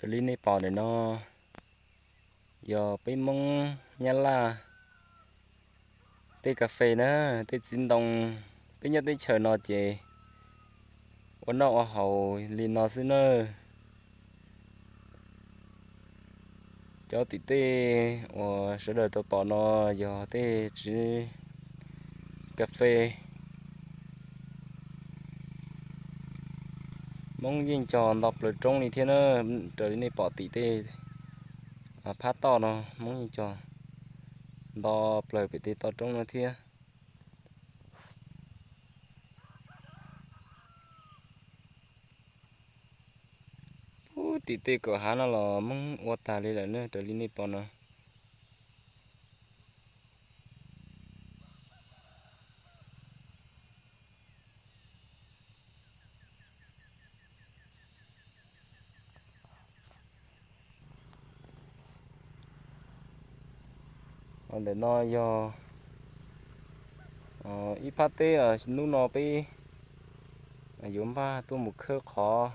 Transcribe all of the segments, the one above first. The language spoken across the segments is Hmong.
Raws li nej pom ntawm no yog peb Hmoob Nyab Laj tej kas fes na, tej txiv ntoo. Peb nyob teb chaws no ces ua noj ua haus li no xwb na. Cov tim tej uas sawv daws tau pom no yog tej tsev kas fes. Hmoob yeej cog nto plaws roob li thiab na, raws li nej pom tim tej phab toj no Hmoob yeej cog nto plaws pem tej toj roob no thiab. Ub, tim tej kawm hav no los Hmoob ua tag li lawm na, raws li nej pom no. Ntawm no yog ib phab teb, hnub no peb yuav npaj tuaj mus khawb qhov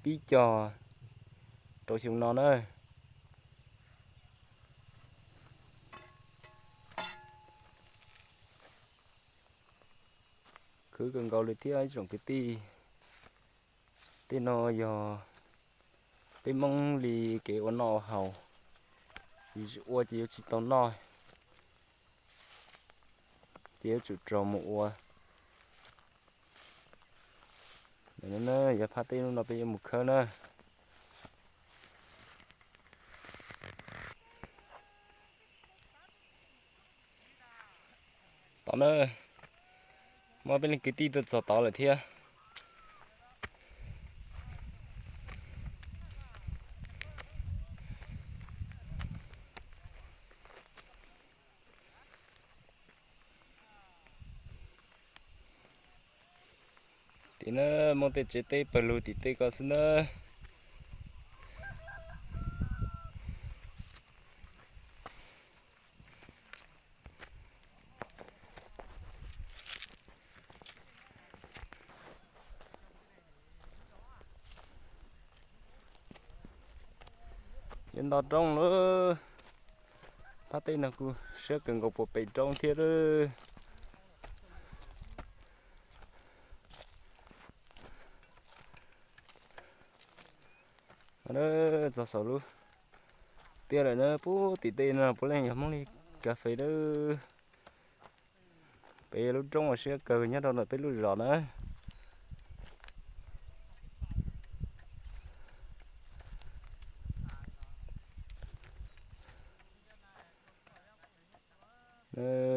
pib cog rau xyoo no na. Khwv kawg nkaus li thiab ib tsoom kwv tij. Tej no yog peb Hmoob li kev ua noj ua haus, yus tsis ua ces yuav tsis tau noj, ces yuav tsum raug mus ua. Yog phab teb hnub no peb yuav mus khawb na. Tod na, muaj peb leej kwv tij tuaj txog tod lawm thiab. Tim na, muaj tej tsev teb pawg lug tim tej ko xwb na. Yuav nto roob lawm. Phab teb no kuj siab kawg nkaus, puas pem roob thiab lawm. Txog saum lub tiaj lawm na, puag tim tej no puav leej yog Hmoob li kas fes lawm. Pem lub roob uas siab kawg nyob rau ntawm peb lub zos na.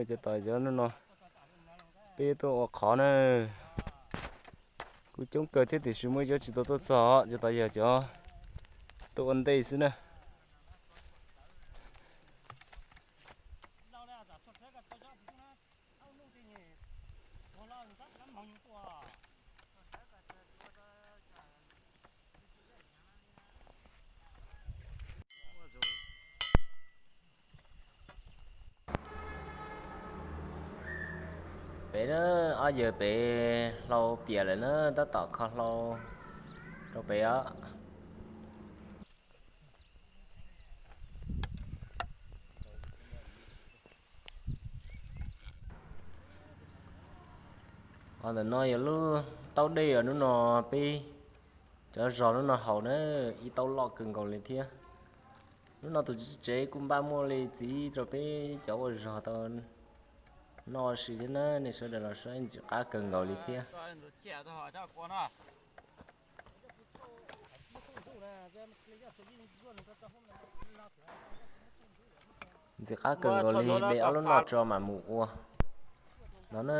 Cov tais cov hnub no peb tuaj ua qhov na, kuj coob kawg thiab tiam sis muaj ib cov tsis tau tuaj txog, cov tais yog cov tuaj ua ntej xwb na. Pem na, ob yawg pem hlau piam lawm na, tab tom kho hlau rau pem os. Ho ntawm no yog lub taub dej uas hnub no peb cov zos hnub no haus na, ib taub loj kawg nkaus li thiab. Hnub no tus tswv tsev kuj npaj muaj li txiv rau peb cov ua zog tau noj ua si thiab na, nej sawv daws los saib ntxim qab kawg nkaus li thiab. Ntxim qab kawg nkaus li, de ob lub noj tso mam mus ua no na.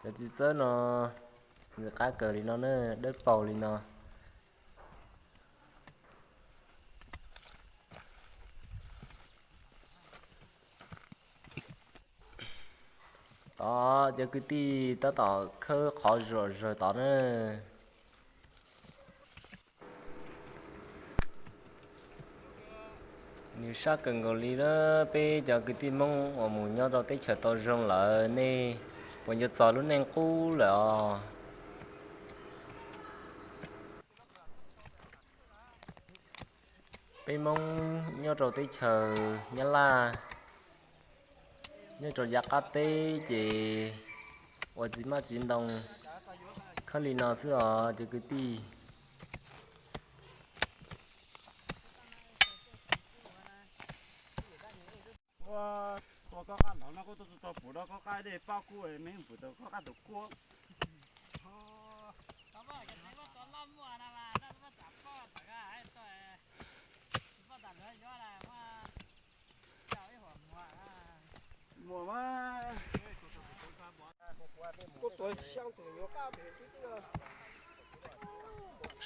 Cov txiv txawb no ntxim qab kawg li no na, dawb paug li no. Tod cov kwv tij tab tom khawb qhov zom zaws tod na. Nws sab kawg nkaus li na, peb cov kwv tij Hmoob uas mus nyob rau teb chaws tau zoo lawm, nej puas nco txog lub neej qub lawm os? Peb Hmoob nyob rau teb chaws Nyab Laj, nyob rau yav qab teb ces ua txiv maj txiv ntoo khawb li no xwb os cov kwv tij.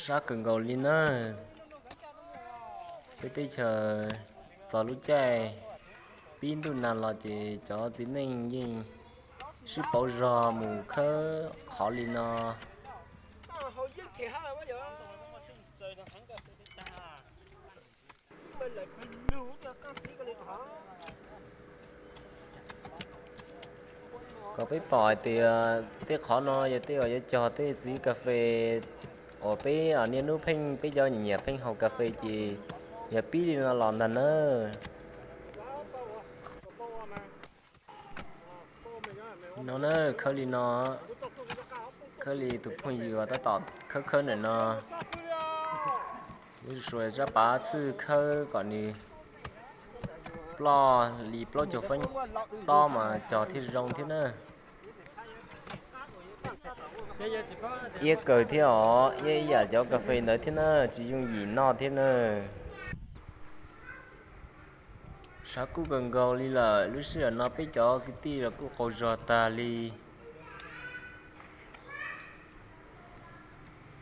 Sab kawg nkaus li na. Peb teb chaws txog lub caij pib ntuj nag los ces cov txiv neej yeej sib pauv zog mus khawb qhov li no. Kom peb pom hais tias tej qhov no yog tej uas yuav cog tej txiv kas fes uas peb niaj hnub pheej peb cov nyiam pheej haus kas fes ces yog pib li no los ntag nawb. No na, khawb li no, khawb li tus phooj ywg uas tab tom khawb khawb ntawm no, lub suav rab pav txwj khawb kom nws ploj li plaub caug feeb tob mas cog thiaj zoo thiab na. Iab kawg thiab os, iab ib yam cov kas fes ntawd thiab na, tsis yooj yim noj thiab na. Sab kuj kawg nkaus li lawm, lub sij hawm no peb cov kwv tij los kuj qaug zog tag li.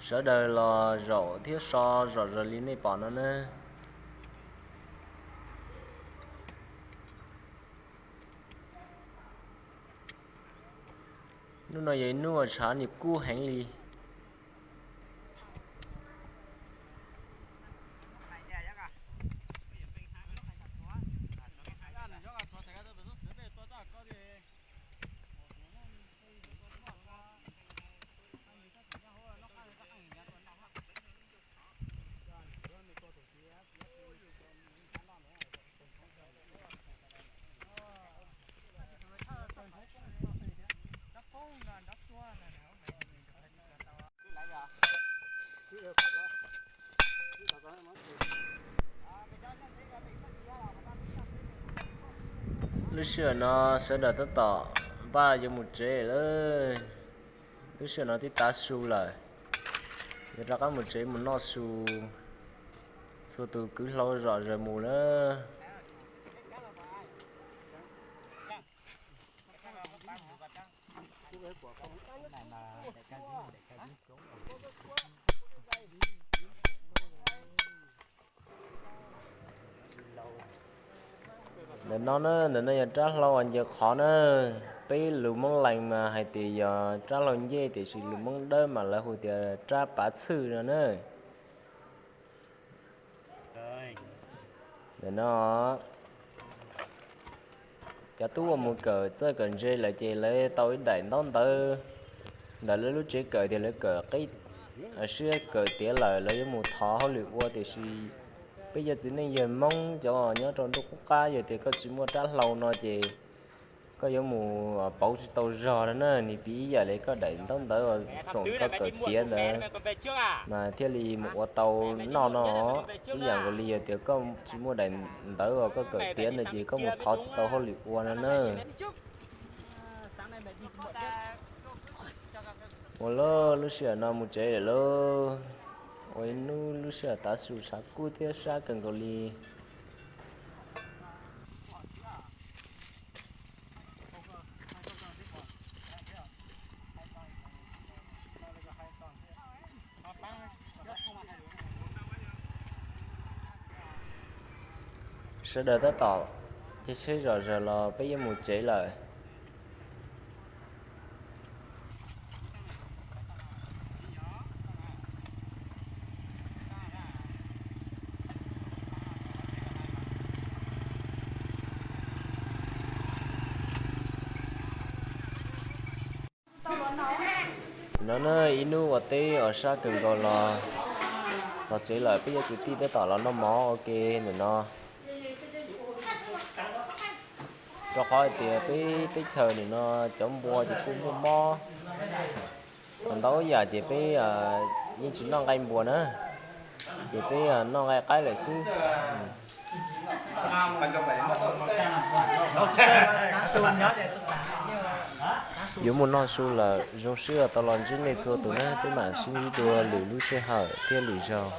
Sawv daws los zaum thiab so zom zaws li nej pom no na. Hnub no yog ib hnub uas tshav nws kub heev li. Lub sij hawm no sawv daws tab tom npaj yuav mus tsev lawm. Lub sij hawm no twb tav su lawm, yuav rov qab mus tsev mus noj su. Txhua tus kwv hlau zom zaws mus lawm. Ntawm no na, ntawm no yog rab hlau uas ncaws qhov na. Peb lus Moob Lees mas hais tias yog rab hlau ncej, tiam sis lus Moob Dawb mas lawv hu tias rab pav txwj no na. Ntawm no cov tub uas mus kawm txawj kawm ntse lawm ces lawv tau ib daim ntaub ntawv ntawm lawv lub tsev kawm tias lawv kawm qib siab kawm tiav lawm, lawv yuav mus thov hauj lwm ua, tiam sis peb cov txiv neej yawg Hmoob cov nyob rau ntuj qub qab, yog tias koj tsis muaj rab hlau no ces koj yuav mus pauv tsis tau zog no na. Nws piv ib yam li koj daim ntaub ntawv uas xoom koj kawm tiav ntawd mas thiaj li mus ua tau noj no. Ib yam nkaus li yog tias koj tsis muaj daim ntawv uas koj kawm tiav ntawd ces koj mus thov tsis tau hauj lwm ua no na. Ua lawm, lub sij hawm no mus tsev lawm lauj. Ua ib hnub lub sij hawm tav su tshav kub thiab sab kawg nkaus li. Sawv daws tab tom caij tsheb zom zaws los peb yuav mus tsev lawm. No na, ib hnub ua teb uas sab kawg nkaus los Los tsev lawm, peb cov kwv tij tab tom los noj mov ua ke ntawm no. Rau qhov hais tias peb teb chaws ntawm no cov npua ces kuj muaj mob, ntau yam ces peb yeej tsis noj nqaij npua na, ces peb noj nqaij qaib lawm xwb. Yuav mus noj su lawm, zoo siab tau los ntsib nej txhua tus na, peb mam sib ntsib dua lwm lub sij hawm thiab lwm zaug.